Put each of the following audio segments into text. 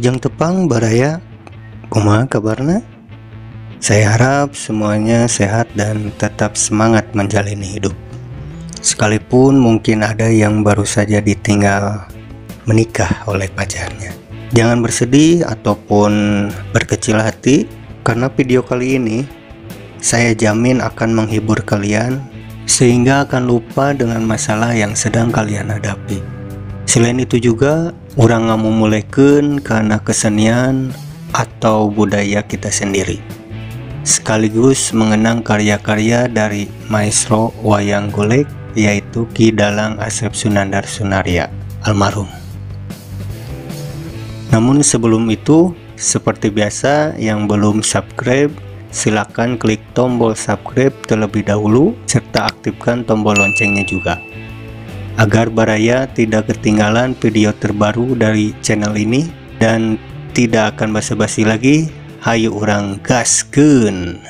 Wilujeng tepang baraya, kumaha kabarna? Saya harap semuanya sehat dan tetap semangat menjalani hidup. Sekalipun mungkin ada yang baru saja ditinggal menikah oleh pacarnya. Jangan bersedih ataupun berkecil hati, karena video kali ini saya jamin akan menghibur kalian sehingga akan lupa dengan masalah yang sedang kalian hadapi. Selain itu juga, urang ngamumulekeun karena kesenian atau budaya kita sendiri, sekaligus mengenang karya-karya dari maestro wayang golek, yaitu Ki Dalang Asep Sunandar Sunarya almarhum. Namun sebelum itu, seperti biasa, yang belum subscribe silakan klik tombol subscribe terlebih dahulu serta aktifkan tombol loncengnya juga, agar baraya tidak ketinggalan video terbaru dari channel ini. Dan tidak akan basa-basi lagi, hayu urang gaskeun.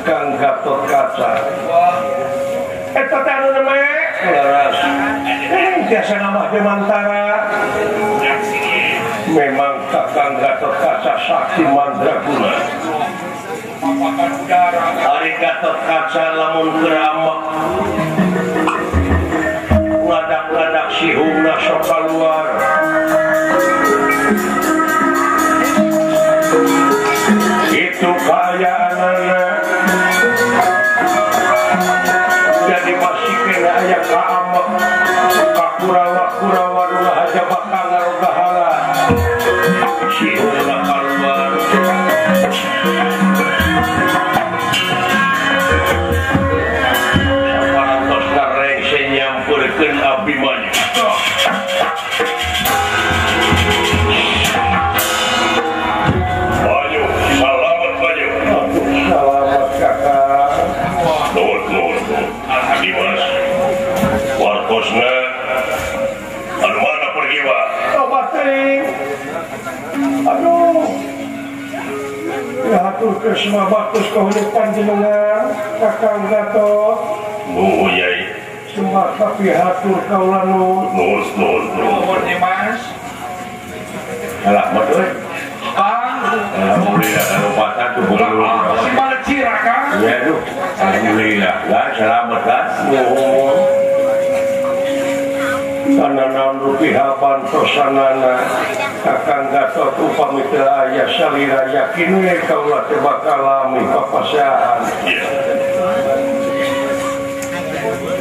Kang Gatot Kaca eta teh anu neme laras tiasa nambah demantara. Memang Kakang Gatot Kaca sakti mandraguna. Ari Gatot Kaca lamun keur ambek ngadak-ngadak sihungna sok kaluar. Itu kaayaanana jadi masih kena aya kaamek ka Kurawa-kurawa nu haja bakal ngarogahala sihungna kaluar. Saparantos karengse nyampeurkeun Abimanyu. Wartosna anu mana pergiwa? Loba teuing. Aduh. Ya hatur Kresna bagus kahurip panjenengan Kakang Gatot. Nuhun Yai. Sembah tapi hatur kaula nu. Nuhun nuhun nuhun Mas. Alah mah euy. Alhamdulillah kalupatan tuh bulu. Si balecir Kang. Ya aduh. Alhamdulillah, lah selamat lah. Nuhun. Karena naon rupiah pantosanana Kakang Gatot upami teu aya salira yakin we kaula teh bakal lami papasaan.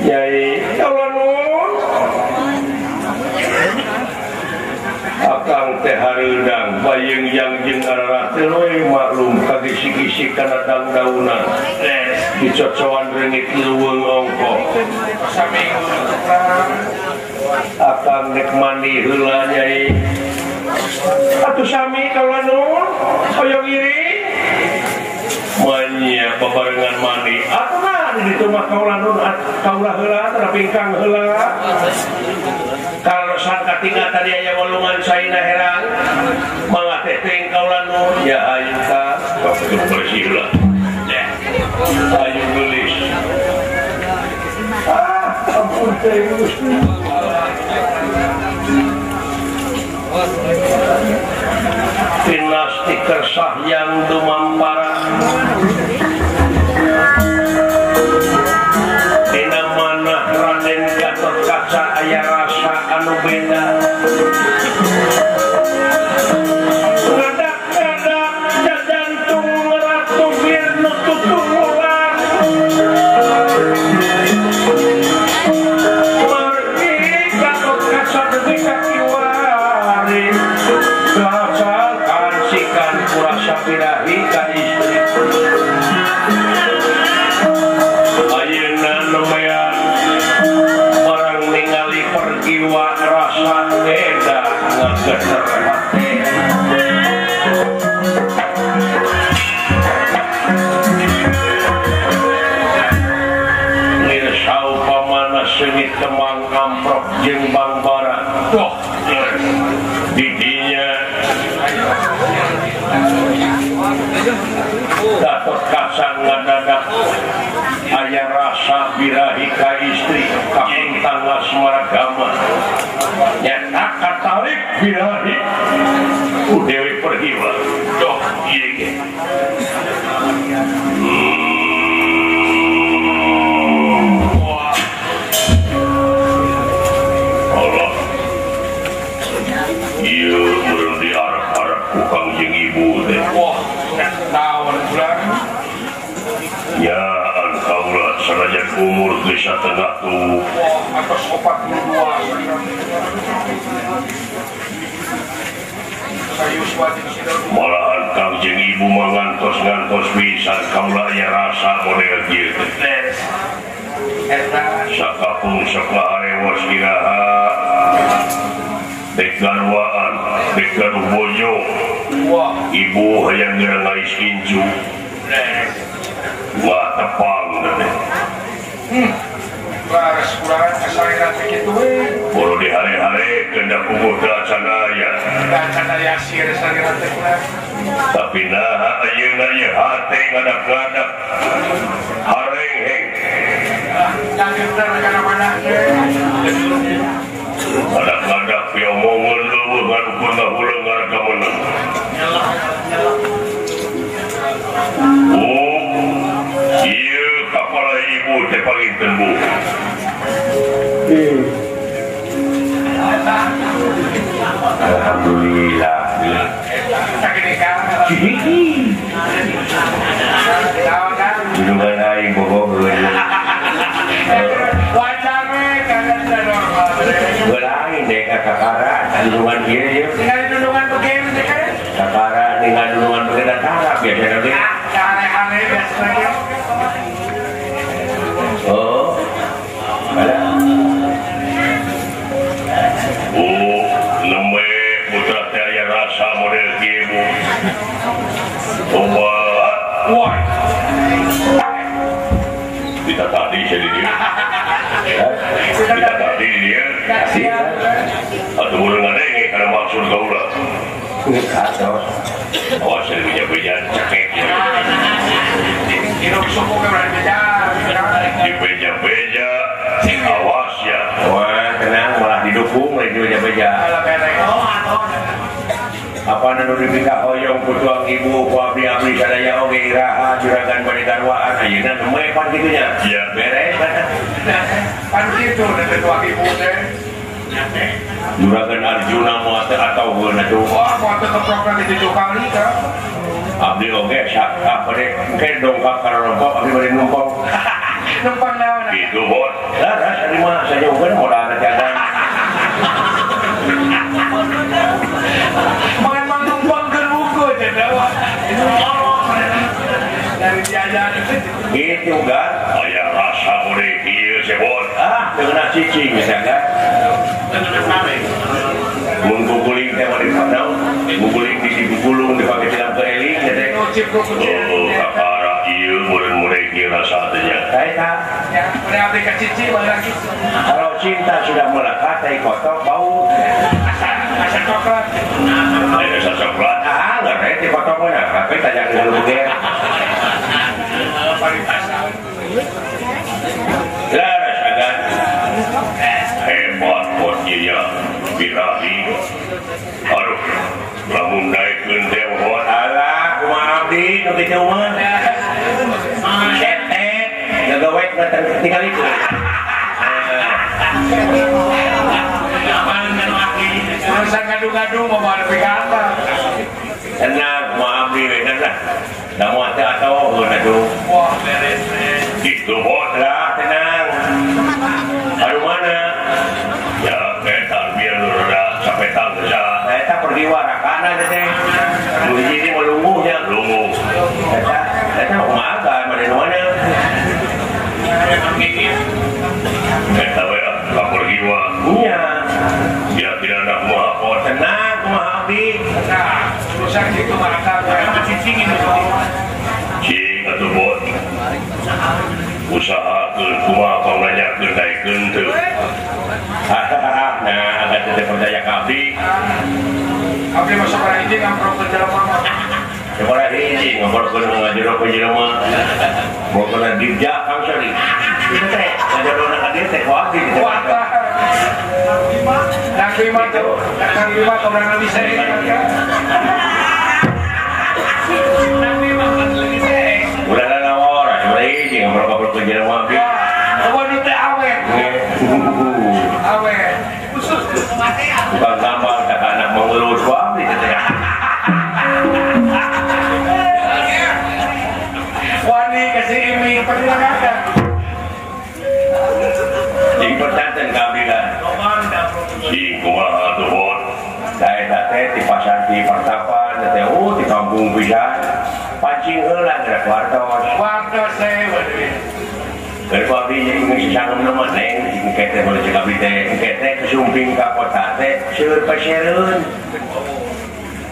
Nyai kaula nuhun. Akang teh hareudang bayeung yang jeung ararate we maklum kagisi-gisi kana daun-daunan. Dicocoan reungit leuweung ongkoh. Akang nek mandi heula Nyai. Atuh sami kaula nuhun hoyong iring. Manya babarengan mandi. Atuh mah di ditu mah kaula nuhun kaula heula tapi ingkang heula. Kalau sakatinga tadi aya walungan saina herang, mangga teh teuing kaula nuhun. Ya ayu ka sok bersih heula. Ayu geulis. Ah, ampun teh Gusti. Dinasti Kersahyang dumampara dina manah Raden Gatot Kaca aya rasa anu beda. Ngadak-ngadak jajantung ratu bir nu tuturulan. Pergiwa rasa beda ngageter hati. Nirsau pamana seungit temang amprok jeung bangbara. Doh, didinya Gatot Kasang ngadadak aya rasa birahi ka istri kapuntang asmaragama nyata katarik birahi ku Dewi Pergiwa. Doh ieu ge. Allah ieu meureun diarep-arep ku Kangjeng Ibu teh. Wah, taun bulan. Ya, kaula sanajan umur geus satengah tuh. Wah, atos 42. Malahan Kangjeng Ibu mah ngantos-ngantos pisan kaula aya rasa model kieu teh. Sakapung sok ngaharewos iraha dek garwaan, dek gaduh bojo. Ibu hayang geura ngais incu. Wah, tepang teh. Baris kurangan kasariran teh kitu we. Boro di hare-hare keundak puguh teu acan aya. Acan aya sir sariran teh kurang. Tapi naha ayeuna ieu hate ngadak-ngadak. Harengheng. Ngageter kana mana teh. Ngadak-ngadak piomongeun leuweuh ngadukeun ngahuleung ngarga meunang. Oh, ieu kapala ibu teh panginten bu. Alhamdulillah. Dudungan aing bobogeun. Wajar we kana normal. Lain deh kakara dudungan ieu ieu. Ningali dudungan begini teh kan? Kakara ningali dudungan begini tara biasa teh. Aneh-aneh biasa ge. Oh. Ada. Oh, nembe putra teh aya rasa model kieu bu. Obat. Wah. Kita tadi jadi dia. Kita tadi dia. Atau urang ngadenge kana maksud kaula. Awas jadi beja-beja cekek. Di beja-beja awas ya. Wah, tenang malah didukung lagi beja-beja. Apa nu dipika hoyong ku tuang ibu ku abdi-abdi sadaya oge iraha juragan bade garwaan ayeuna nembe pan kitu nya. Iya, beres pan kitu da tuang ibu teh. Juragan Arjuna moal teu atauheun atuh. Wah, moal teu keprokan di 7 kali ka. Abdi oge sak bade engke dongkap ka rompok abdi bade numpang. Numpang naon? Kitu bot. Laras ari mah sajauheun modal teh jagan. Memang numpang ke buku dari jajan gitu kan aya rasa boleh ieu sebot ah dengan cicing misalnya mun guguling teh mah dipanaun guguling di digugulung dipake tilam keeling teh oh kakara ieu meureun-meureun ieu rasa teh nya eta ya udah abdi ka cici baheula kitu kalau cinta sudah melekat tai kotok bau asa coklat aya asa coklat ah ngerti ti kotok mah tapi tanya dulu ge laras agan hebat bot ieu birahi aduh lamun daekeun teh bot alah kumaha abdi nu kitu mah setet gagawet tingalikeun urusan ngadu-ngadu mau bawa lebih ke atas tenang kumaha abdi we lah da moal teu atoheun atuh wah beres kitu bot lah tenang aduh mana ya eta biar rada sapetan geus eta pergi warakana teh nu hiji teh melunguh nya lunguh eta eta kumaha kan mane nu mana eta we lapor giwa nya Abdi masuk ka hiji ngamprokeun jelema mah. Sabaraha hiji ngamprokeun ngajero jelema. Bogona dijak Kang Sari. Itu teh ngajadona ka dieu teh ku abdi gitu. Nang lima tuh, nang lima keberangan bisa ini. Nang lima kan lebih seh. Udah nawar, sabaraha hiji ngamprokeun jelema abdi. Waduh teh awet. Awet. Khusus bukan tambah tak anak mengeluh suami gitu ya. Wani kasih ini persilakan. Jadi percanten kabilan. Si kumaha tuhun. Saya teh di pasar di Pertapan, teh di kampung pisan. Pancing heula gerak wartos. Wartos teh waduh. Keur abdi jadi geus sangem mah neng engke teh boleh cek abdi teh engke teh kesumping ka kota teh seueur pasereun.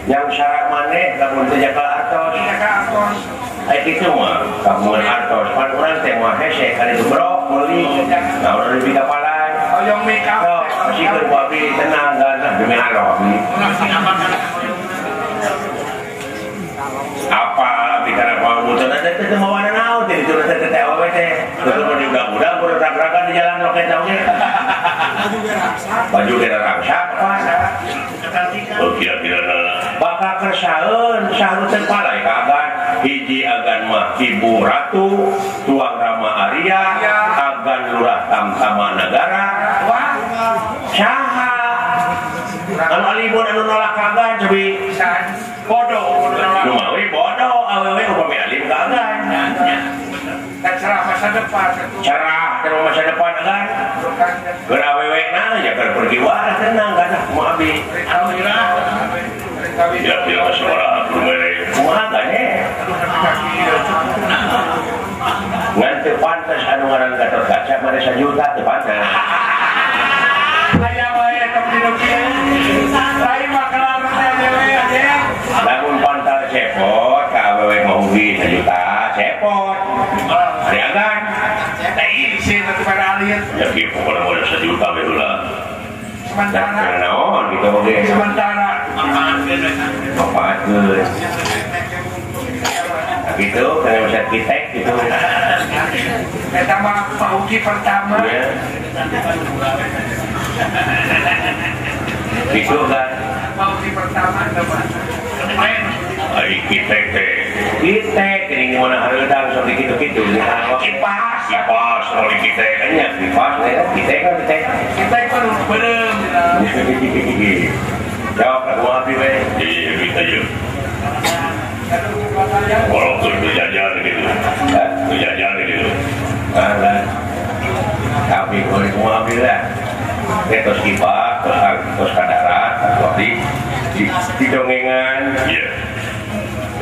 Yang syarat maneh lamun teu jaka artos. Jaka artos. Ai kitu mah kamungan artos pan urang teh moal hese ka ditu brok meuli. Nah urang lebih kapalan. Hoyong make up. Pasikeun ku abdi tenang kan demi Allah abdi. Apa bicara pamutan teh teh mawana naon teh ditu teh teh awewe teh. Terus mun diudag-udag kudu rag-ragan di jalan roket oge. Baju ge rangsak pas. Oh kira-kira bakal kersaeun sahrut teh palai ka agan. Hiji agan mah Ibu Ratu, Tuang Rama Arya, agan Lurah Tamtama Nagara. Saha? Anu alibun anu nolak kagan cobi. Bodoh, Numawi bodoh, awewe upami alim ka agan. Cerah masa depan. Cerah terus masa depan agan. Keur awewe na ya keur pergi wae tenang kan kumaha abdi. Alhamdulillah. Ya ya sabaraha mere. Kumaha kan eh. Ngan teu pantes anu ngaran Gatot Kaca mere sajuta teu pantes. Aya wae tong dinu kieu. Lain mah kelar teh awewe aja. Lamun pantar cepot ka awewe mah ugi sajuta cepot. Ari agan. Teh sih teh pada alien. Ya kieu pokona mah sajuta we heula. Sementara. Naon gitu oge. Sementara. Manfaatkeun. Gitu, karena bisa kitek gitu. Eta mah Pak Uki pertama. Gitu kan. Pak Uki pertama eta mah. Ai kitek teh. Kitek geuning mana hareudang sok dikitu-kitu. Kipas, kipas mau dikitek nya kipas teh kitek kan kitek. Kitek kan beureum. Jawab aku abdi we. Iya gitu aja. Walaupun berjajan gitu, berjajan gitu. Tapi boleh semua ambil lah. Terus kipas, terus kadarat, terus di dongengan. Iya.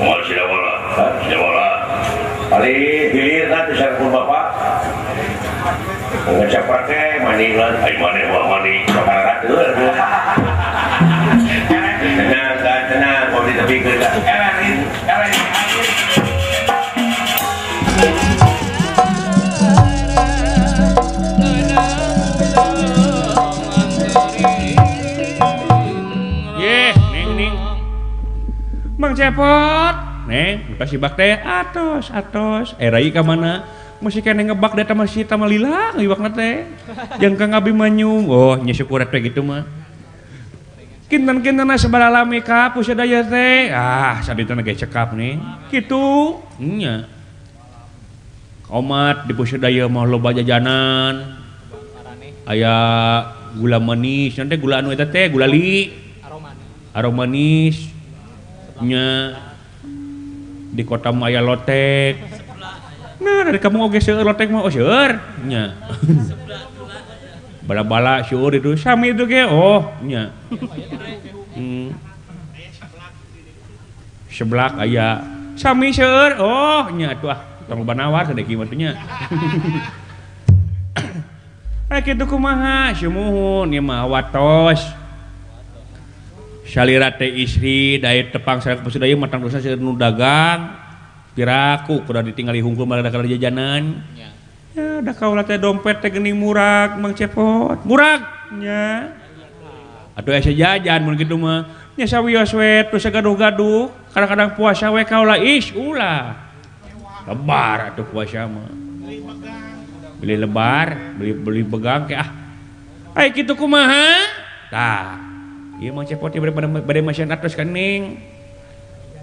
Mau sidawala, sidawala. Paling hilir lah bisa pun bapak. Ngecap pakai mani lah, ayo mani, wah mani, kadarat itu. Tenang, tenang, kalau di tepi kerja. Ye, neng neng. Mang Cepot, neng, kasih bak teh atos, atos. Rai ka mana? Masih kene ngebak data masih tamalila ngibakna teh. Jeung Kang Abi manyum. Oh, nya syukur teh gitu mah. Kinten-kintena sabaraha lami ka pusadaya teh. Ah, saditana ge cekap nih. Kitu nya. Komat di pusadaya mah loba jajanan. Aya gula manis, nanti gula anu eta teh gulali. Aromanis. Nya di kota mah aya lotek. Nah, dari kamu oge seueur lotek mah oh seueur nya. Bala-bala syuur itu sami itu ge oh nya. Seblak aya sami seueur oh nya atuh ah tong loba nawar sadeki mah nya. Rek kitu kumaha sumuhun ieu mah watos. Salira teh istri dae tepang sareng pasudaya matang dosa seueur nu dagang. Piraku kudu ditinggali hungkul malah kada jajanan. Ya, da kaula teh dompet teh geuning murag Mang Cepot. Murag nya. Atuh aya jajan mun kitu mah. Nya sawios we teu sagaduh-gaduh, kadang-kadang puasa we kaula is ulah. Lebar atuh puasa mah. Beli lebar, beli begang ke ah. Ai kitu kumaha? Tah. Ieu Mang Cepot ieu bade masihan atos ka Neng.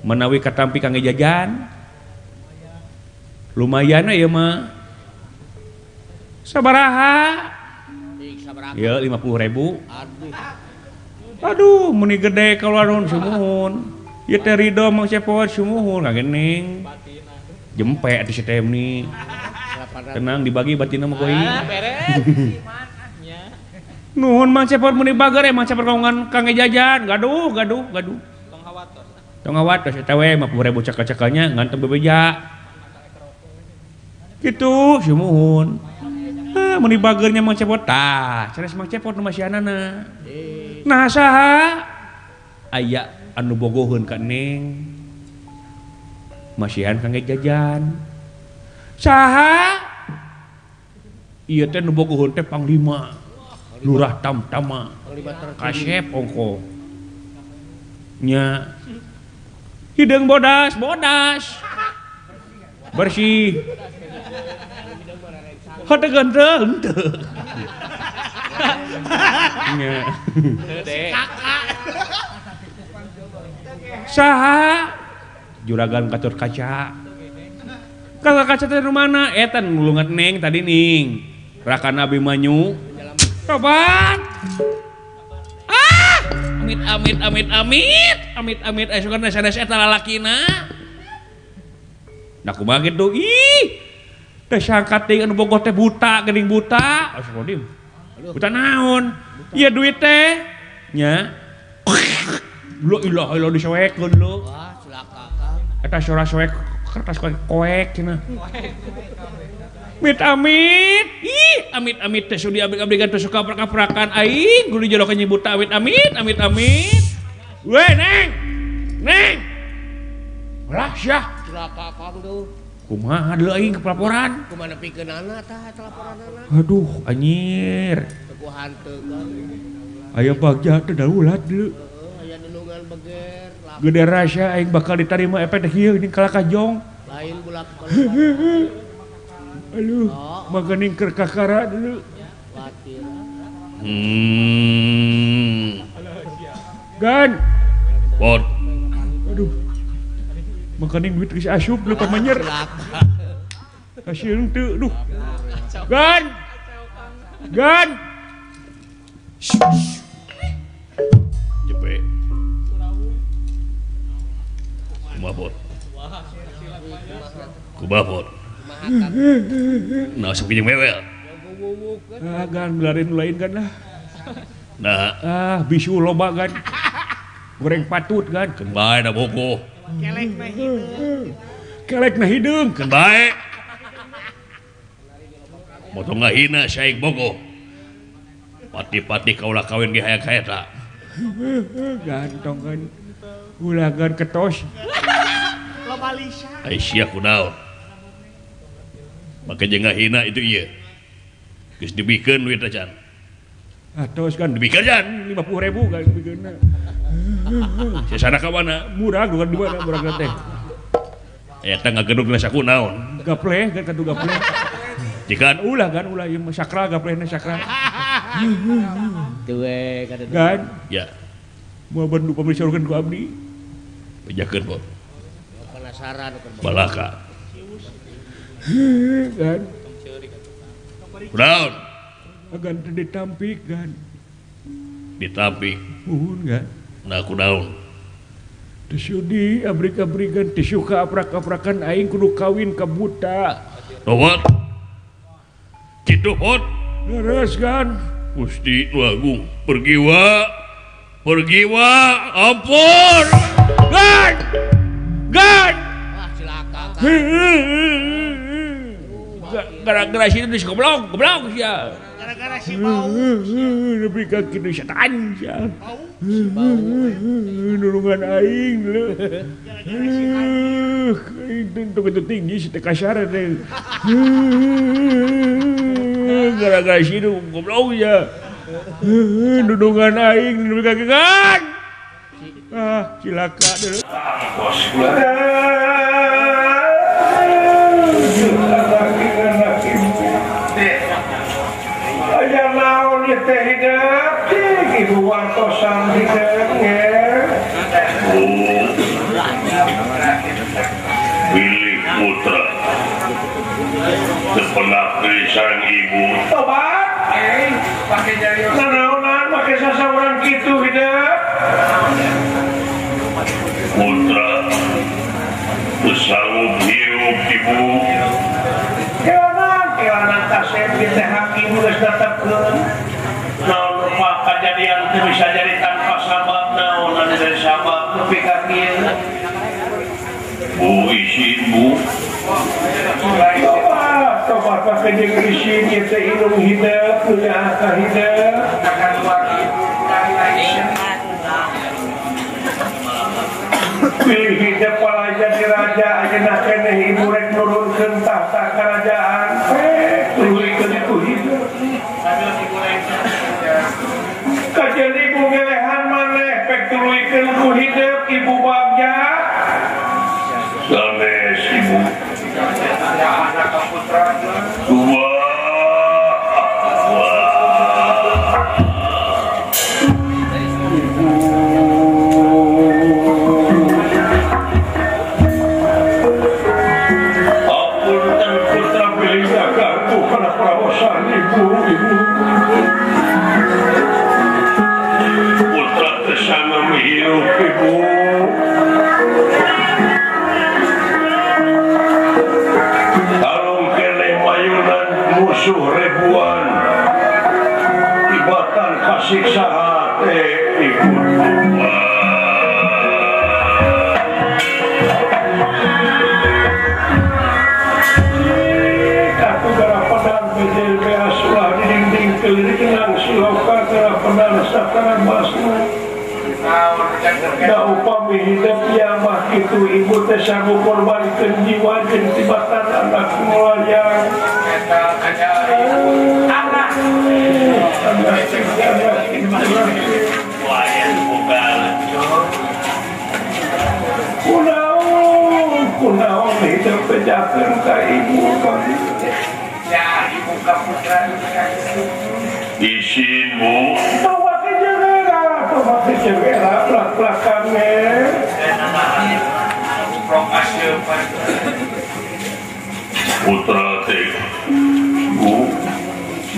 Menawi katampi kangge jajan. Lumayan ieu mah. Sabaraha? Ya 50.000. Aduh, meni gede kaluarun sumuhun. Ieu teh ridho Mang Cepot sumuhun ka Neng. Jempe atuh si teh ni. Tenang dibagi batinna mah koi. Nuhun Mang Cepot meni bager Mang Cepot kaungan kangge jajan. Gaduh, gaduh, gaduh. Tong hawatos. Tong hawatos eta we 50.000 cakal-cakalnya ngan teu bebeja. Kitu sumuhun. Ah, meni bagernya Mang Cepot tah, sanes Mang Cepot nu masihanana. Nah saha? Aya anu bogoheun ka Neng. Masihan kangge jajan. Saha? Ieu teh nu bogoheun teh panglima. Lurah Tamtama. Kasep ongko. Nya. Hideung bodas, bodas. Bersih. Henteu ganteng henteu. Nya. Saha? Juragan Gatot Kaca. Gatot Kaca teh nu mana? Eta nulungan Neng tadi ning. Rakan Abimanyu. Tobat. Ah! Amit amit amit amit. Amit amit aya sugan sanes eta lalakina. Nah kumaha kitu? Ih. Teh sangka teuing anu bogoh teh buta geuning buta. Astagfirullahaladzim. Buta naon? Ieu duit teh nya. La ilaha illallah disoekeun lho. Wah, cilaka Kang. Eta sora soek kertas koek cenah. Amit amit. Ih, amit amit teh sudi abrik-abrikan teh suka aprak-aprakan aing kudu jero ka buta amit amit amit amit. Weh, Neng. Neng. Ulah sia. Cilaka Kang duh. Kumaha deui aing ke pelaporan? Kumaha nepikeunana tah eta laporanana? Aduh, anjir. Teu ku hanteu Kang. Aya bagja teh daulat deui. Heeh, aya nulungan beger. Gede rasa aing bakal diterima efek teh ieu ning kalakah jong. Lain bulak. Aduh, maganing keur kakara dulu. Gan. Pot. Aduh. Makaning duit geus asup lu pamanyer. Hasil teu duh. Gan. Gan. Jepe. Kumaha pot? Kumaha pot? Nah, sok jeung mewel. Ah, gan belarin lain kan lah. Nah, ah bisu loba gan. Goreng patut gan. Keun bae da bogoh. Kelek na hideung. Kelek na hideung. Keun bae. Motong ngahina saing bogoh. Pati-pati kaulah kawin ge hayang ka eta. Gantong kan. Ulah gan ketos. Loba lisa. Ai sia kunaon? Make jeung ngahina itu ieu. Geus dibikeun duit acan. Atos kan dibikeun jan 50.000 kan dibikeunna. Sesana ka mana? Murah bukan di mana murah teh. Eta ngagedug na saku naon? Gapleh kan katu gapleh. Jikan ulah kan ulah ieu mah sakral gaplehna sakral. Teu we kada. Gan. Ya. Moal bandu pamisaurkeun ku abdi. Bejakeun, Bos. Penasaran Balaka. Gan. Kunaon? Agan teu ditampik gan. Ditampik. Muhun gan. Nah kunaon? Teu sudi abrik-abrikan teu suka aprak-aprakan aing kudu kawin ka buta. Towat. Kitu hot. Leres gan. Gusti Nu Agung pergi wa. Pergi wa. Ampun. Gan. Gan. Wah cilaka Kang. Gara-gara si itu goblok, goblok sia. Gara-gara si bau. Lebih ka kitu setan sia. Nulungan aing leuh. Itu begitu tinggi si teh kasar teh. Gara-gara si itu goblok sia. Nulungan aing lebih ka kan. Ah, cilaka deui. Aya naon ieu teh hidup cing ibu wartosan hidup nge. Pilih putra sepenah deui sareng ibu. Tobat. Nanaonan make sasauran kitu hidup. Putra teu sanggup hirup ibu. Kelanan kasep teh hakim geus netepkeun. Naon rupa kajadian teu bisa jadi tanpa sabab, naon anu dari sabab nepi ka kieu. Bu isin bu. Tobat pake jeung isin ieu teh indung hidup, punya ka hidup. Pilih hidup pala jadi raja ayeuna keneh ibu rek nurunkeun tahta kerajaan. Tuluy ku hidup. Kajeun ibu ngelehan maneh pek tuluykeun ku hidup ibu bagja. Sanes ibu. Apunten putra pilih gagangku kana prawosan ibu ibu. Putra teu sanggup hirup ibu. Musuh ribuan tibatan kasiksa hate ibu. Aku gara pedang bejel beas ulah di dinding kelirik nang siloka gara pedang satara basna. Da upami hidup ya mah kitu ibu teh sanggup korbankeun jiwa jeung tibatan anak melayang. Kunaon, kunaon hidup bejakeun ka ibu kami. Ya, ibu ka putra isin bu. Tobat jewera, tobat jewera plak-plakan ge. Putra teh bu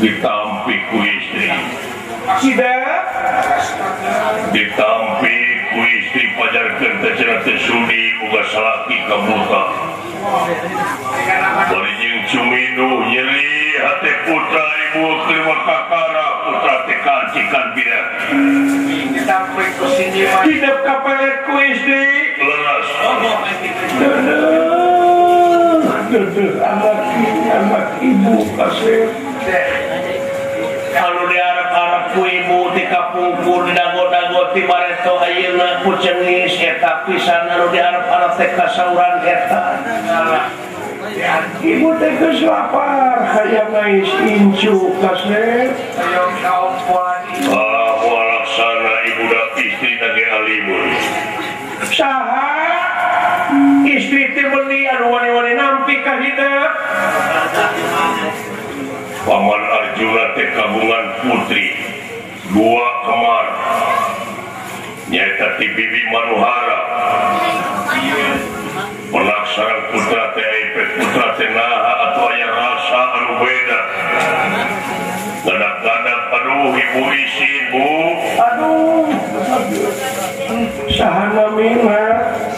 ditampi ku istri. Tidak ditampi ku istri pajarkeun teh cenah teu sudi boga salaki ka buta. Bari jeung cuminuh nyeri hate putra ibu keur kakara putra teh kancikan bira. Ditampi ku sini hidup kapelet ku istri. Leres. Dedeh anak ibu kasih. Kalau diharap-harap ku ibu ti kapungkur dago-dago ti bareto ayeuna ku cengis eta pisan anu diharap-harap teh kasauran eta. Ibu teh geus lapar hayang ngais incu kasih. Hayang kaompoan. Ah, moal laksana ibu da istri ge alimun. Saha istri teh meuli anu wani-wani nampi ka hidup. Paman Arjuna teh kagungan putri dua kemar nyaeta ti bibi Manuhara. Pelaksanaan putra teh ipet putra teh naha atau aya rasa anu beda. Kadang-kadang aduh ibu isin bu. Aduh saha namina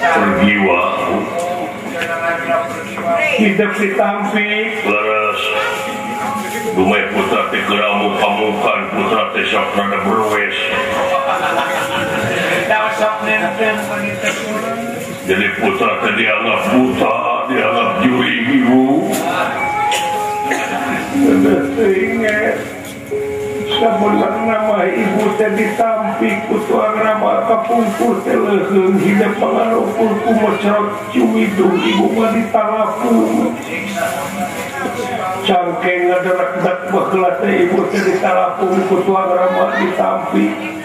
pergiwa. Hidup ditampi leres. Dumai putra teh keur amuk-amukan putra teh sok rada berwes. Jadi putra teh dianggap buta, dianggap jurig ibu. Ingat sabulan nama ibu teh ditampi ku tuang rama kapungkur teh leuheung hidup pangarumpul ku mecerot cuwidung ibu mah ditalapung. Cangkeng ngaderak-dak baheula teh ibu teh ditalapung ku tuang rama ditampi.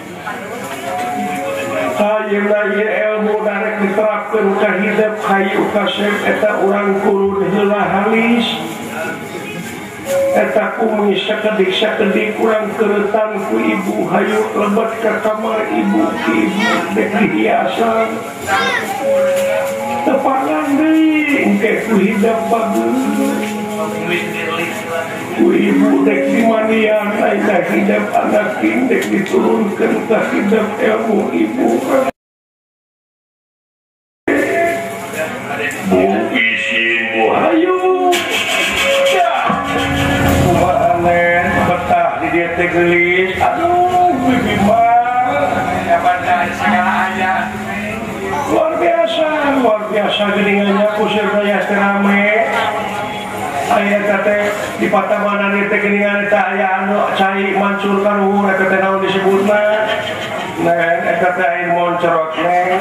Ayeuna ieu ilmu darek diterapkeun ka hidep hayu kasep eta urang kurun heula halis. Eta kumis sakedik-sakedik kurang keretan ku ibu hayu lebet ka kamar ibu ki ibu dek dihiasan. Tepangan deui engke ku hidep bagus. Ku ibu dek dimanian ayeuna hidep anak dek diturunkeun ka hidep ilmu ibu. Bu isin bu hayu. Kumaha nen betah di dieu teh geulis. Aduh bibi mah segala aya. Luar biasa geuningannya kusir daya teh rame. Aya teh di patamanan ieu teh geuningan eta aya anu cai mancur ka luhur eta teh naon disebutna. Neng eta teh air moncerot neng.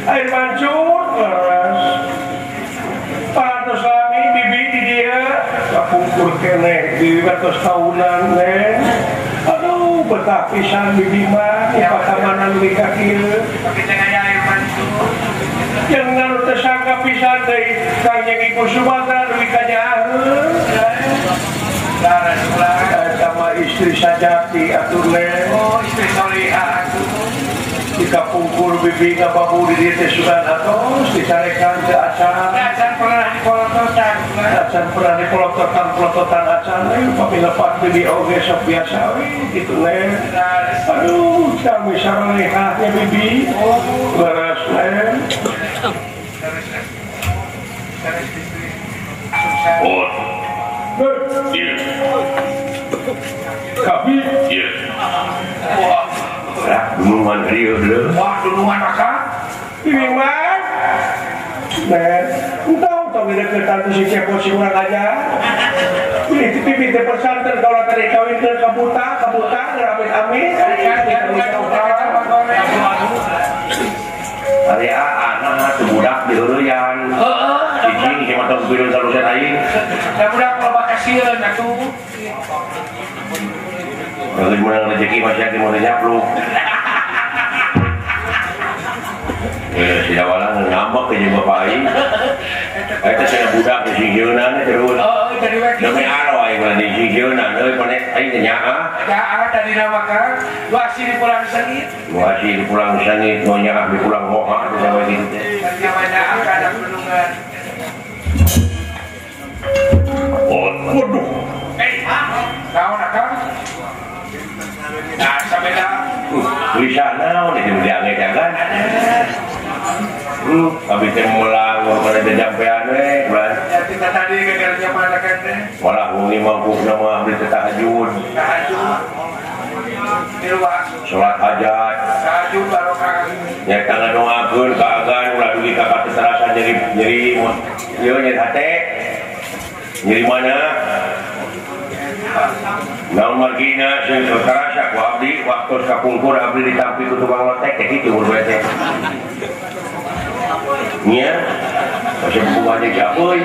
Air mancur leres. Parantos lami bibi di dieu kapungkur keneh bibi batos taunan neng. Aduh betah pisan bibi mah di patamanan deui ka kieu. Yang nganu teu sangka pisan deui Kangjeng Ibu Sumatera deui ka nyaaheun. Sama istri sajati atuh neng. Oh istri solihah atuh. Di kapungkur bibi ngababu di dieu teh sugan atos dicarekan teu acan. Acan pernah dipolototan. Acan pernah dipolototan-polototan acan we upami lepat bibi oge sok biasa we kitu neng. Aduh kami saralehahnya bibi. Leres neng. Oh. Iya. Kapi. Iya. Wah. Lah, dunungan rieu leuh. Wah, dunungan akang. Bibi mah. Nen, entong tong deketan si cepot si urang aja. Ini bibi teh pesantren kalau tadi kawinkeun ka buta, ka buta amit-amit. Ari anak tuh budak diheureyan. Heeh. Cicing hemat tong pireun salusan aing. Da budak loba kasieun atuh. Kalau menang rezeki masih ada mau nyapluk. Si awalan ngambek ke jeung bapak aing. Eta cenah budak di singsieunan terus. Oh, tadi we. Demi aro aing mah di singsieunan euy pane aing teh nyaah. Nyaah tadi nama Kang. Wasi di pulang sengit. Wasi di pulang sengit, nu nyaah di pulang moha teh sampe kitu teh. Tadi nama nyaah ka ada bendungan. Oh, waduh. Naon akang? Nah, sabeda. Gelisah naon itu diange kan. Abi teh mulang pada jampean we, bulan. Ya kita tadi gegernya mana kan teh? Walah wengi mangkukna mah abdi teh tahajud. Tahajud. Di luar. Salat hajat. Tahajud barokah. Nya tangga doakeun ka agan ulah dugi ka katerasa nyeri nyeri ieu nyeri hate. Nyeri mana? Naon margina sing karasa ku abdi waktu kapungkur abdi ditampi ku tukang lotek teh kitu urang teh. Nya masih bukuannya jauh.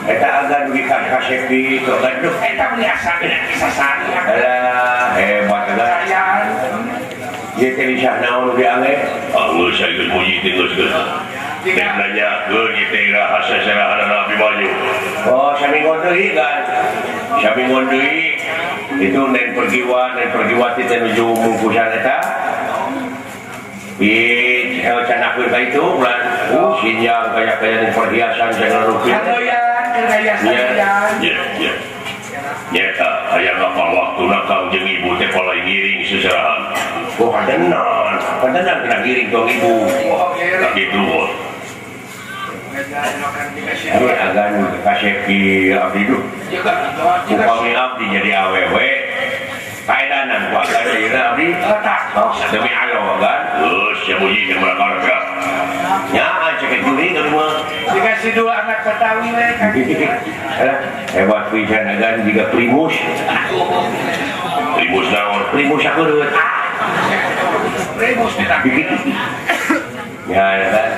Eta agan dugi ka kasepi teu gaduh eta biasa dina kisah sari. Alah hebat agan. Ieu teh bisa naon diange? Ah geus geus muji teh geus geus. Teh nanyakeun ieu teh rahasia serahan Nabi Banyu. Oh, saminggon deui kan. Saminggon deui itu nen pergiwa, nen pergiwati teh nuju mungkusan eta. Di canakeun ka itu ulah sinjang kaya-kaya perhiasan segala rupiah. Haloyan, Ya, ya. Nyata hayang apal waktuna Kang jeung ibu teh palai ngiring seserahan. Oh, kadenan, kadenan kena ngiring tong ibu. Oh, tak kitu. Aduh, agan kasepi abdi duh. Upami abdi jadi awewe. Kaedanan ku agan ayeuna abdi. Demi Allah agan. Geus sia muji jeung merakarga. Nya cek juri ka mah. Dikasih dua anak Betawi we. Hebat pisan agan jiga primus. Primus naon? Primus sakeureuh. Primus kita. Ya kan.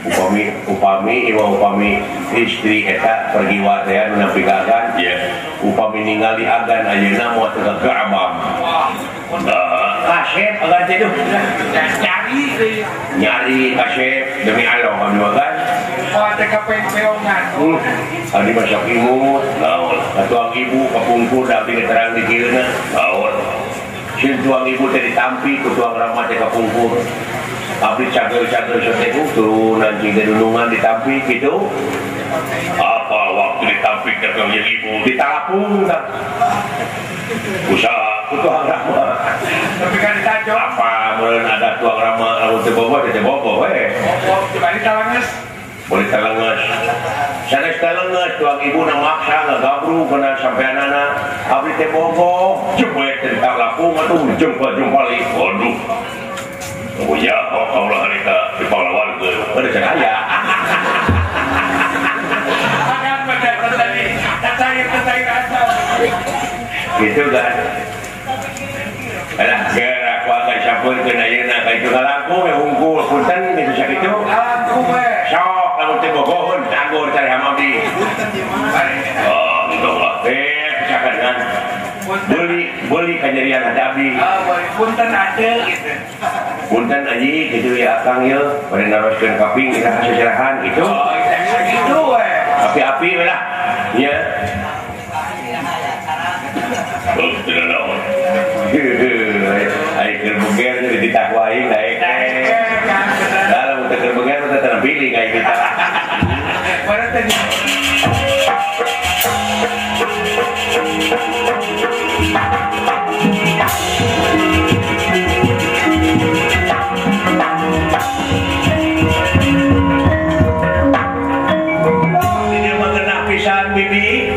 Upami upami iwa upami istri eta pergi watean nu napikakan ya Upami ningali agan ayeuna moal teu gagabang. Kasep agan teh duh. Nyari kasep demi Allah abdi mah kan. Moal teh kapengpeongan. Abdi mah sok imut, naon. Tuang ibu kapungkur da abdi terang di dieuna, naon. Sieun tuang ibu teh ditampi ku tuang rama teh kapungkur. Abdi cageur-cageur teh turun anjing teh dunungan ditampi kitu. Apa waktu ditampik datang yang ibu ditalapung tak usaha ku tuang rama tapi kan ditajo apa meureun ada tuang rama lamun teu bobo teh bobo we bobo coba ditalanges boleh talanges sanes talanges tuang ibu na maksa ngagabru kana sampeanana abdi teh bobo jebet teh ditalapung atuh jempol-jempoli waduh oh ya kaulah harita dipahlawankeun ada can aya. Gitu kan. Alah gerak ku akan sampurkeun ayeuna ka itu ngalangkung we hungkul punten geus sakitu. Ngalangkung we. Sok lamun teu bogoheun tanggur cari hamabdi. Oh, entong lah. Pisakan kan. Beli kanyerian hati abdi. Oh, punten ade gitu. Punten aji kitu ya akang ye bade naroskeun kaping ira seserahan gitu. Oh, sakitu we. Api-api we lah. Nya. Oh, tidak naon. Ai keur beger jadi ditah aing daek. Dalam teu keur beger teh teu pilih ka kita. Barang teh Ini mah kena pisan bibi.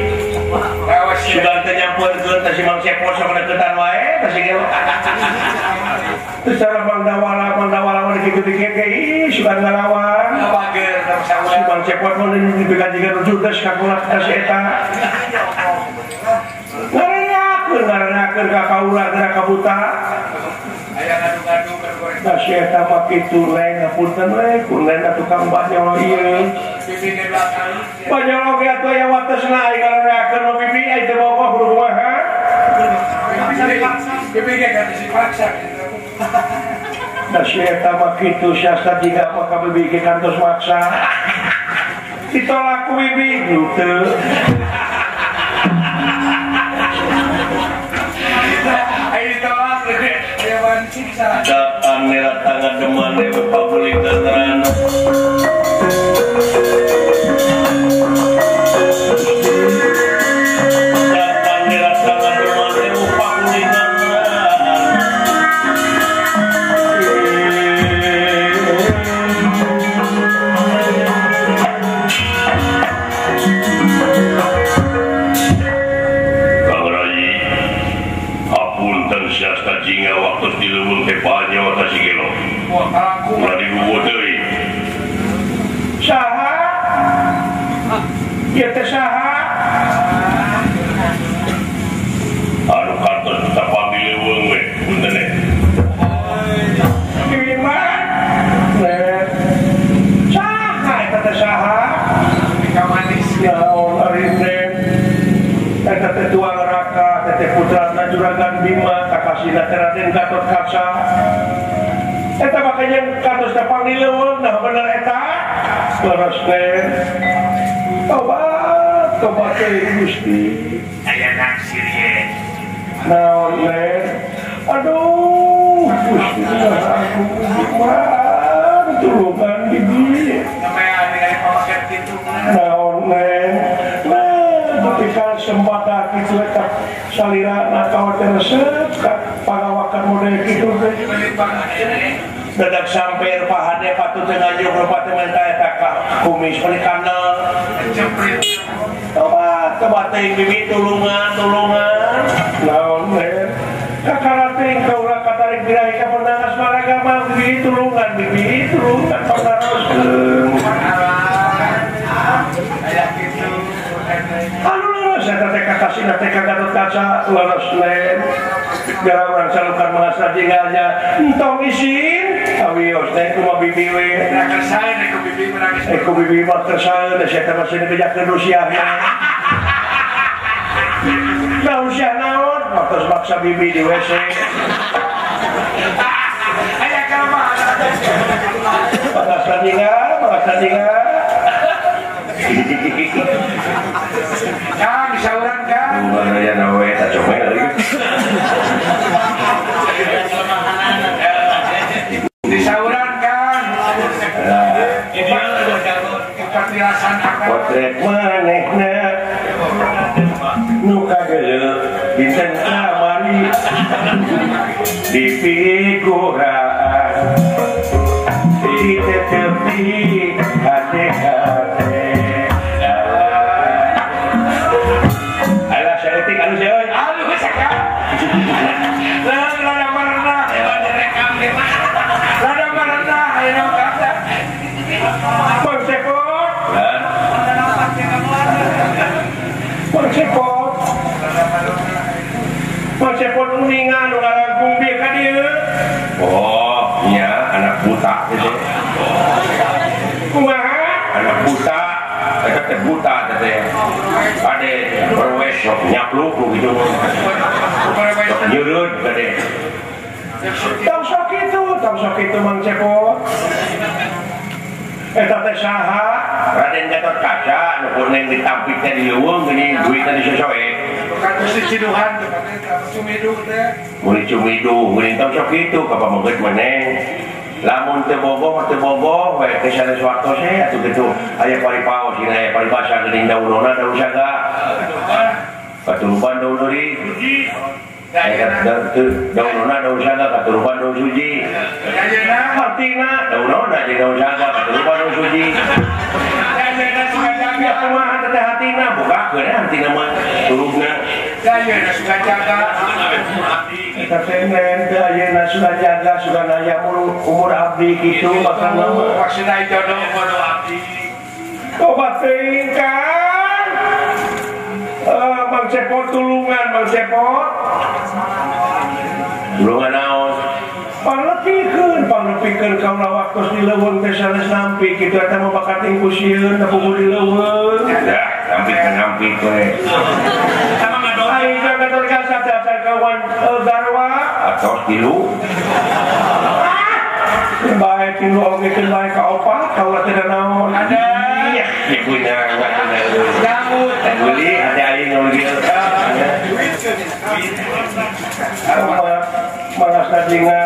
Sudah ternyampeurkeun teh si Mang Cepot sok deketan wae teh si gelo. Terus cara Mang Dawala mah kitu dikeke ih sugan ngalawan. Bager Si Mang Cepot mah dibegan jiga nu judes ka kulak teh si eta. Ngarenakeun ka kaula geura ka buta. Aya ngadu-ngadu keur Tah si eta mah kitu leng ngapunten we kulen atuh tukang banyol ieu. Bibi ge dua kali. Banyol oge atuh aya watesna ai ngarenakeun mah bibi ai teu bogoh kudu kumaha. Bibi ge ka dipaksa gitu. Tah si eta mah kitu siasa jiga mah ka bibi ge kantos maksa. Ditolak ku bibi henteu. Ai ditolak gede aya wan siksa. Datang nera tangan deman dewe pabulikan rana. Datang nera tangan deman dewe pabulikan rana. Kang Rayi, hapunten siasta jingga waktu di leuweung teh banyo tah si gelo. Ulah dibubuh deui. Saha? Ieu teh saha? Anu kantos tapang di leuweung we, punten we. Bima. Saha eta teh saha? Mika manis. Naon ari teh? Eta teh tuang raka, teh putrana Juragan Bima, kakasina teh Raden Gatotkaca. Eta makanya kantos tapang di leuweung, nah bener eta. Leres teh. Tobat, tobat teh Gusti. Aya naksir ye. Naon len? Aduh, Gusti aku gimana tulungan bibi. Namanya ningali pamaket kitu. Naon len? Nah, ketika sembada kitu eta salira na kawa teh resep ka pangawakan model kitu teh. Dadak sampai pahane patut teh ngajung rupa teh menta eta ka kumis beli kandel. Jemprit. Tobat, tobat teh bibi tulungan, tulungan. Naon len? Kakara teh kaula katarik birahi ka pernah asmara mah bibi tulungan, bibi tulungan pangaroskeun. Aya kitu. Anu leres eta teh kakasina teh ka Gatotkaca leres len. Gara urang salukan mangasna jinggalnya entong isin awios teh kumaha bibi we. Kersaeun ku bibi mah ku bibi mah kersaeun da sia teh masih dibejakeun rusiahna. maksa bibi di WC. Aya kalemahan. Bagas tinggal, bagas tinggal. Kang disauran Kang. Lumayan awe tak comel lagi. Disauran Kang. Potret manehna nu kageuleuh dinten kamari di figuraan di tetepi hate-hate. Alah saeutik alus euy. Alus sakal. Rada marenah rada marenah ayeuna kata. Mang Cepot. Mang Cepot. Mang Cepot uningan nu ngarangkung bieu ka dieu. Oh, nya anak buta gitu. Kumaha? Anak buta, eta teh buta teh. Ade berwes sok nyapluk gitu. Sok nyeureut gede. Tong sok kitu Mang Cepot. Eta teh saha? Raden Gatot Kaca nu kuning ditampik teh di leuweung geuning duitna disosoe. Katus diciduhan teh cumiduh teh. Mun cumiduh geuning tong sok kitu ka pameget maneh. Lamun teu bogoh mah teu bogoh we teh sanes waktos we atuh kitu. Aya paripaos cenah aya paribasa geuning daunona daun saga. Katurupan daun deuri. Daunona daun saga katurupan daun suji. Hartina daunona jeung daun saga katurupan daun suji. Ya kumaha teh hatina bukakeun hatina mah turugna. Ayeuna suka jaga. Eta teh teh ayeuna suka jaga suka naya umur abdi kitu bakal mah. Maksudna jodoh bodoh abdi. Obat teuing kan. Mang Cepot tulungan Mang Cepot. Tulungan naon? Panglepikeun kaula waktos di leuweung teh sanes nampi kitu eta mah bakat ing kusieun teu di leuweung. Dah, nampik we. Sama ngadon. Aing Gatot Kaca dasar kawan garwa atos tilu. Bae tilu oge teu bae ka opat kaula teh naon. Ada. Iya, punya Jamut. Beli hati aing nu kieu. Malas najinga.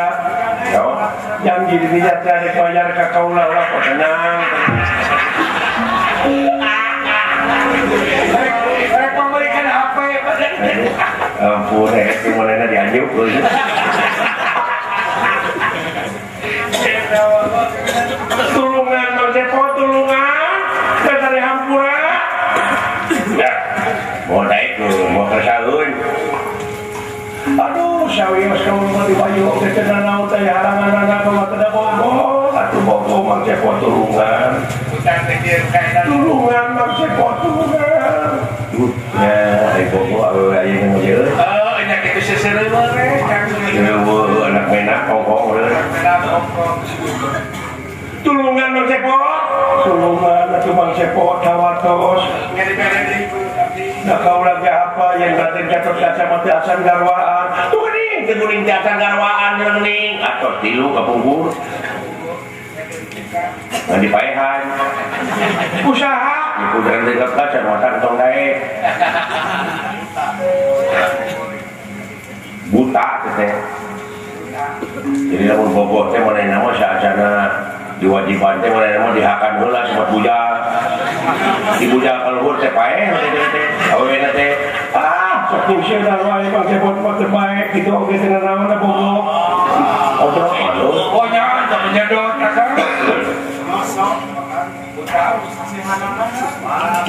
Yang jadi niat dari bayar ka kaula ulah kok tenang. Rek memberikan HP badan. Ampun, rek manehna dianjuk euy. Tulungan Mang Cepot, tulungan. Dari hampura. Ya. Mau naik mau kersaeun. Aduh, sawios kamu mah dibayu oge teh naon teh haranganana kamu teh bogo. Atuh bogo Mang Cepot tulungan. Tulungan Mang Cepot tulungan. Ya, ai bogo awewe aya nu ieu. Oh, nya kitu seseureun we Kang. Eueuh anak menak ongkong we. Menak ongkong. Tulungan Mang Cepot. Tulungan atuh Mang Cepot hawatos. Nah kaulah ge apa yang Raden Gatot Kaca mah teu acan garwaan. Tuh geuning, teu geuning teu acan garwaan geuning. Atos tilu kapungkur. Ngan dipaehan. Usaha ieu Raden Gatot Kaca mah tong daek. Buta teh. Jadi lamun bogoh teh manehna mah saacana diwajiban teh manehna mah dihakan heula sama bujang. Di bujang kaluhur teh paeh teh awewena teh ah sok sieun wae Mang Cepot mah teu bae kitu oge teh nanaon bogoh. Odrok alus. Oh nya teu menyedot kakang.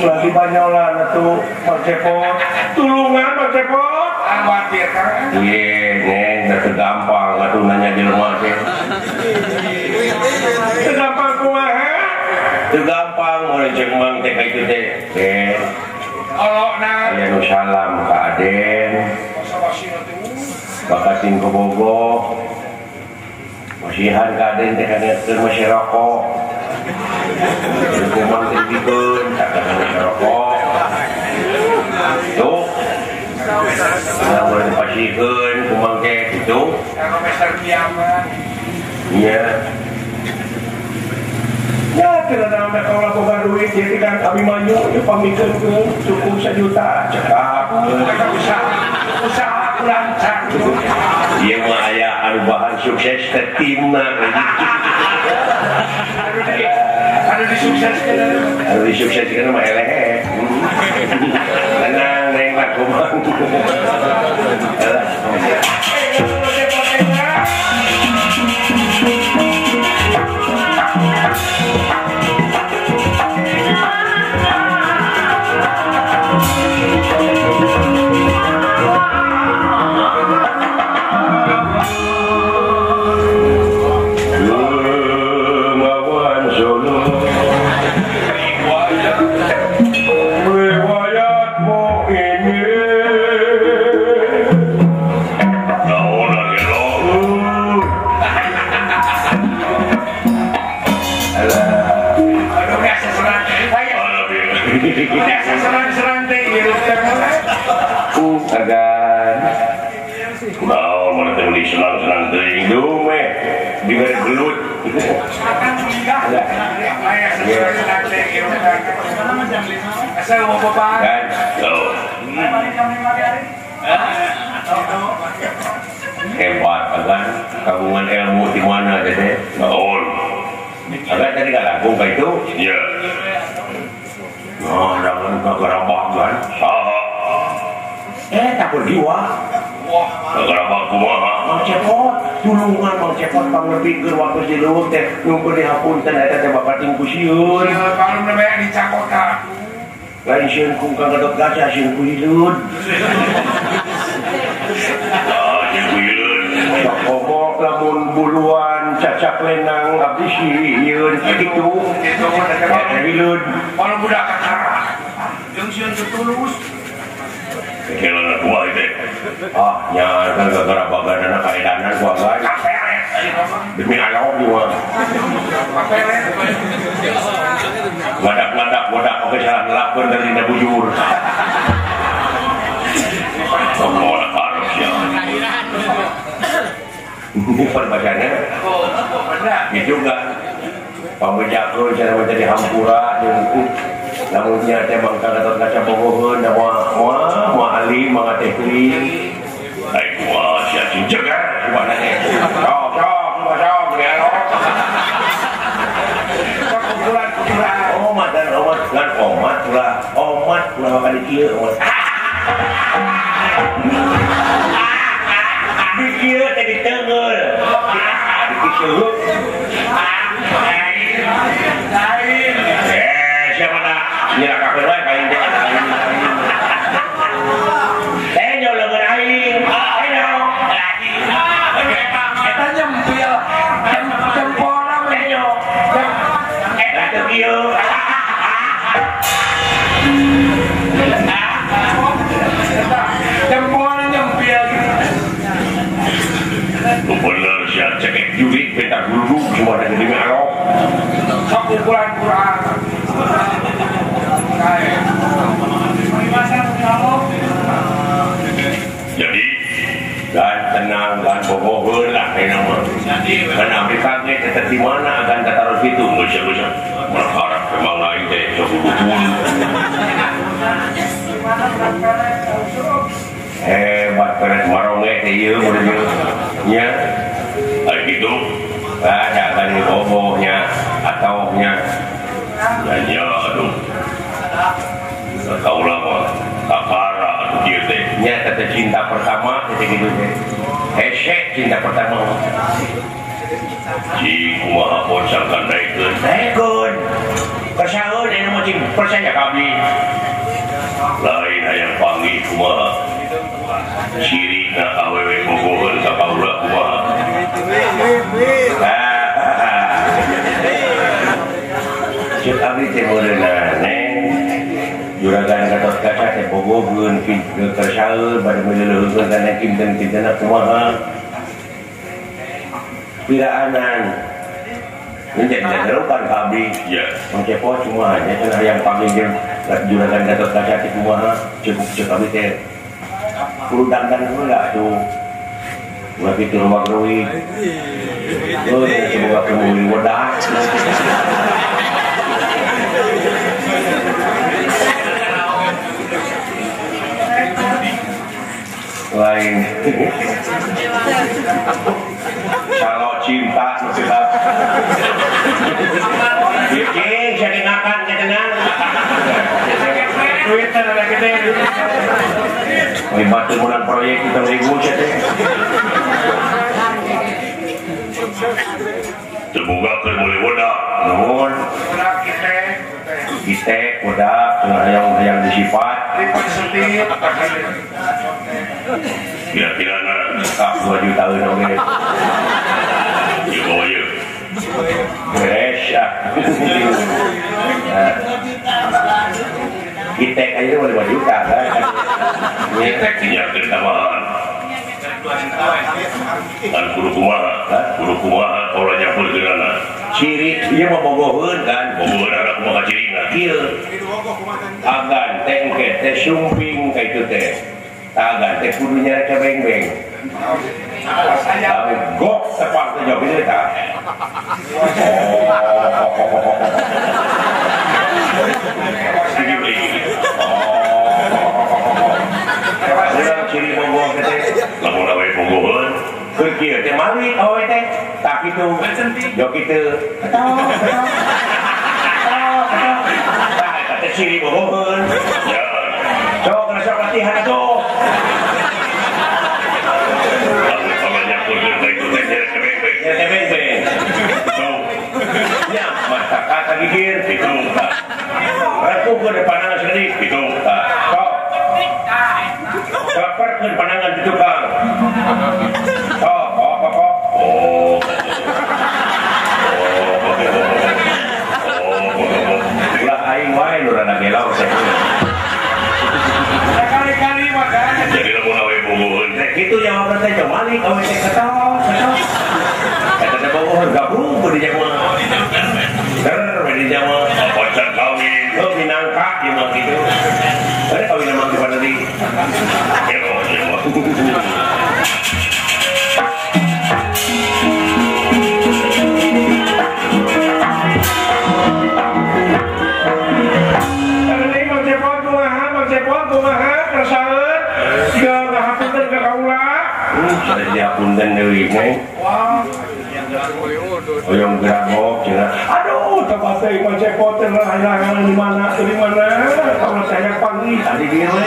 Lagi banyolan atuh Mang Cepot. Tulungan Mang Cepot. Khawatir Kang. Ieu neng teu gampang atuh nanya jelema teh. Teu gampang kumaha? Teu gampang mun ceuk Mang teh ka itu teh. Den. Olokna. Aya nu salam ka Aden. Bakating ke Bogo. Masihan ka Aden teh kana keur masih rokok. Teu Mang teh dikeun kana rokok. Tuh. Nah, boleh dipasihkeun. Terdiaman. Iya. Ya, tidak ada kalau boga duit jadi kan Abimanyu ya pamikeun cukup 1 juta cekap. Usaha lancar. Ieu mah aya anu bahan sukses teh timna. Anu disukseskeun. Anu disukseskeun mah eleh. Tenang neng lah kumaha. Hebat agan kagungan ilmu di mana teh naon agan tadi galangkung ka itu iya nah jangan kagarabagan saha takut jiwa wah kagarabag kumaha Mang Cepot tulungan Mang Cepot pangnepikeun waktu di leuweung teh nyungkeun dihapunten eta teh bapak ting ku sieun kalau namanya dicakota lain sieun ku Gatot Kaca sieun ku hileud Pokok lamun buluan cacak lenang abdi sieun kitu kitu hileud kalau budak kakara jeung sieun tulus kelana kumaha teh ah nya kan gara baganana kaedanan ku agan demi Allah mah ngadak-ngadak bodak oge salah ngelakeun dari dina bujur moal harus ya ini perbacanya gitu kan pamejakeun cara menjadi hampura jeung lamunnya teh Bang Gatot Kaca bogoheun da moal moal ali mangga teh teuing ai kumaha sia cinceger kumaha teh sok sok sok ya kumpulan kumpulan omat dan omat lan omat ulah omat ulah makan kieu omat di kieu teh diteungeul di kieu lain siapa nak nyerakakeun wae ka aing teh teh leungeun aing ayo eta nyempil jempolna mah nyo eta teu kieu jempolna nyempil gitu bener sia cekek jurik beta gulung cuma ada di ngarok sok kumpulan Quran. Jadi dan tenang dan boboheun lah ayeuna mah. Karena abdi kaget eta di mana agan kataruh kitu geus-geus berharap memang aing teh sok dukun. Hebat peres maronge teh ieu mun nya. Ai kitu ada kan bobohnya atau nya. Ya aduh. Kaulah mah kakara atuh kieu teh nya teh cinta pertama teh kitu teh. Hese cinta pertama. Cing kumaha pon sangkan daekeun. Daekeun. Kasaeun aya mah cing percaya ka abdi. Lain hayang panggih kumaha. Cirina awewe bogoheun ka kaula kumaha. Ceuk abdi teh meureunna neng juragan Gatot Kaca teh bogoheun kersaeun bade meuleuheukeun kana kinten-kintenna kumaha piraanan ini jadi jarukan ka abdi ya Mang Cepot kumaha nya cenah hayang panggih jeung juragan Gatot Kaca teh kumaha ceuk ceuk abdi teh kudu dandan heula atuh Ulah kitu loba greuwih. Heuh semoga kemuliaan wedah. Lain. Kalau cinta kita. Bikin jadi makan ketenang. Twitter lagi teh. Batu bulan proyek kita ribu teh. Terbuka ke boleh bodak. Nuhun. Kita bodak yang disifat. Kira-kira tak 2 juta oge. Ieu bawa ieu. Beres ah. Kita aja mau 5 juta kan. Kita nyiapkeun tambahan. Kan kudu kumaha? Kudu kumaha kaula nyampurkeunana. Ciri ieu mah bogoheun kan. Bogoheun anak kumaha cirina? Kieu. Agan teh engke teh sumping ka itu teh. Agan teh kudu nyareka beng-beng. Gok tepang teh jauh itu tah. Ciri beli. Urang ciri bogoh teh. Lamun awe bogoheun, keur kieu teh malik awe teh. Tah kitu. Jauh kitu. Ketok, ketok. Ketok, ketok. Tah eta teh ciri bogoheun. Ya. Sok resep latihan atuh. Lamun kaula nyampurkeun ka itu teh nyareka beng-beng. Nyareka beng-beng. Sok. Ya, mata kagigir itu. Rekukeun pandangan sendiri itu. Sok. Kaperkeun pandangan di tukang. Sok, kok, kok, kok. Oh. Ulah aing wae nu rada gelau teh. Sekali-kali makan. Jadi lamun awe bogoheun teh kitu jawabna teh malik awe teh ketok, ketok. Eta teh bogoheun gabung di jamu. Der di jamu. Pacar kawin. Heuh minangka ieu mah kitu. Ada kawin mah di mana deui? Gelo ieu mah. Diapunten deui neng. Hoyong geragok cenah. Aduh, tempat teh mah cepot teh hayangan di mana di mana. Kalau saya panggil tadi dia we.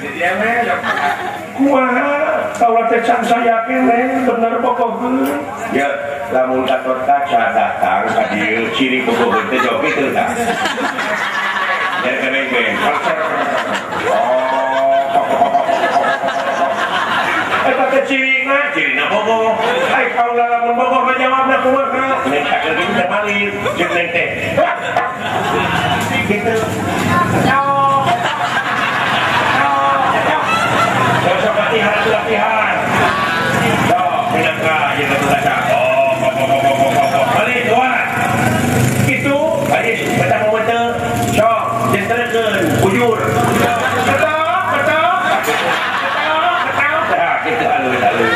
Di dia we. Kumaha kaula teh can sayakin neng bener bogoheun. Ya, lamun Gatot Kaca datang ka dieu ciri bogoheun teh jauh kitu tah. Ya beng-beng. Eta teh cirina, cirina bogoh. Ai kaula lamun bogoh mah jawabna kumaha? Neng takeun kitu teh balik, jeung neng teh. Kitu. Sok latihan, latihan. Sok minangka ieu Gatot Kaca. Oh, balik tuan. Kitu, balik betah momen teu. Sok jenterekeun bujur. Ketok, ketok. Ketok, ketok. Tah kitu alus-alus.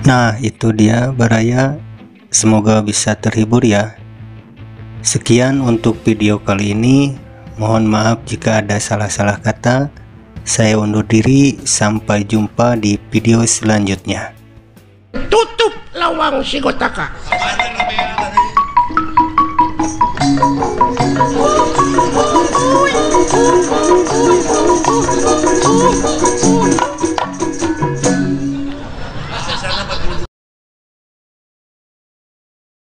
Nah, itu dia Baraya. Semoga bisa terhibur ya. Sekian untuk video kali ini. Mohon maaf jika ada salah-salah kata. Saya undur diri, sampai jumpa di video selanjutnya. Tutup lawang Sigotaka.